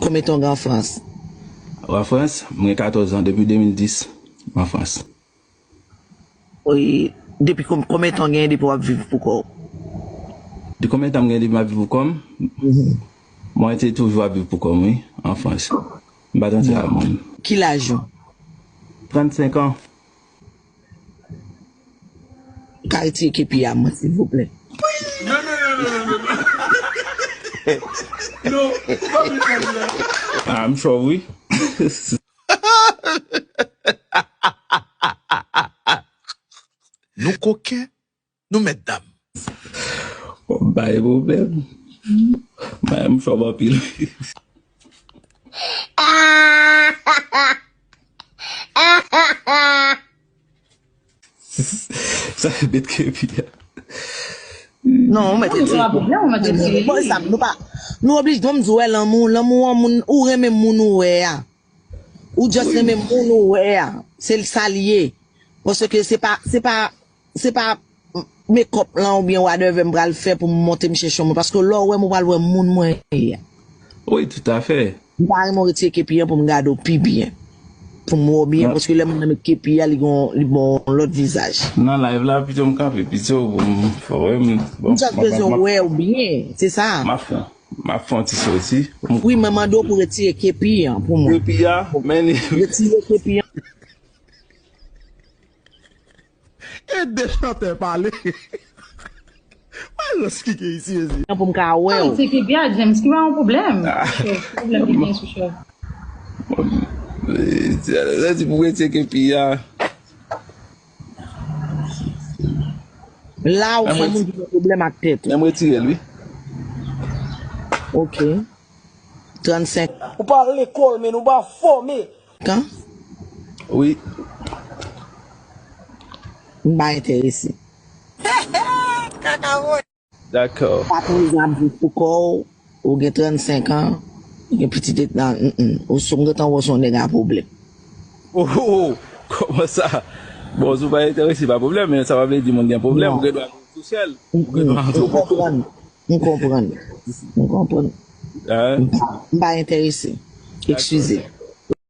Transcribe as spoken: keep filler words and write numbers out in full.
Konbyen tan w gen an Frans? Ou an Frans? Mwen gen katòz an, depi de mil dis, mwen an Frans. Wi, depi kon- konbyen tan w gen depi w ap viv pou kò w? De konbyen tan m gen depi m ap viv pou kò m? Mwen te toujou ap viv pou kò m, wi, an Frans. M pa t antre ak moun. Ki laj ou? Trannsenk an. Ka retire kepi a mwen, silvouplè? Non, non, non, non, non, non. Non, pa vin fè m la. Ah, m chòv, wi. Nou koken, nou mèt dam. Bay pwoblèm. Bay m chòv anpil. Sa se bet kepi a. Non, ou mèt retire. Bon, sa, nou pa, nou oblije, bon, m di w, wè, lanmou, lanmou an moun, ou renmen moun ou wè a. Ou just renmen moun ou wè a. Se sa l ye. Paske se pa, se pa, se pa makeup lan oubyen whatever m pral fè pou m monte m chèche yon moun. Paske lè w wè m, ou pral wè moun mwen ye a. Wi, toutafè. M pa renmen w retire kepi an pou m gade w pi byen. Pou m wè w byen, paske lè moun nan met kepi a, li gon, li bon lòt vizaj. Nan live la, pito m kanpe, pito pou m, fò wè m, bon, m just bezwen wè w byen, se sa. M ap fè, m ap fè yon ti soti. Wi, mwen mande w pou retire kepi an pou mwen. Kepi a, men li. Retire kepi an. Ede chantè pale. Wè rans ki gen isi, mezi. Nan pou m ka wè w. Sa w di ki byen, James, ki pa yon pwoblèm. Ki pwoblèm ki gen sou chè? Lè di pou retire kepi a. La, ou fè moun ki gen pwoblèm ak tèt ou. Menm retire l, wi. Ok. Trannsenk. Ou pa lekòl, men ou pa fòme. Kan? Wi. M pa enterese. Dakò. Patwon ap viv pou kò w, ou gen trannsenk an, ou gen pitit et nan, mm, mm. Ou sou m gentan wè w se yon nèg a pwoblèm. Oh, oh, oh, kòman sa? Bon, si w pa enterese, pa pwoblèm, men sa pa vle di moun gen pwoblèm, ou gen dwa sou sèl, ou gen dwa antre. M konprann. M konprann. M konprann. M pa, m pa enterese. Eskize.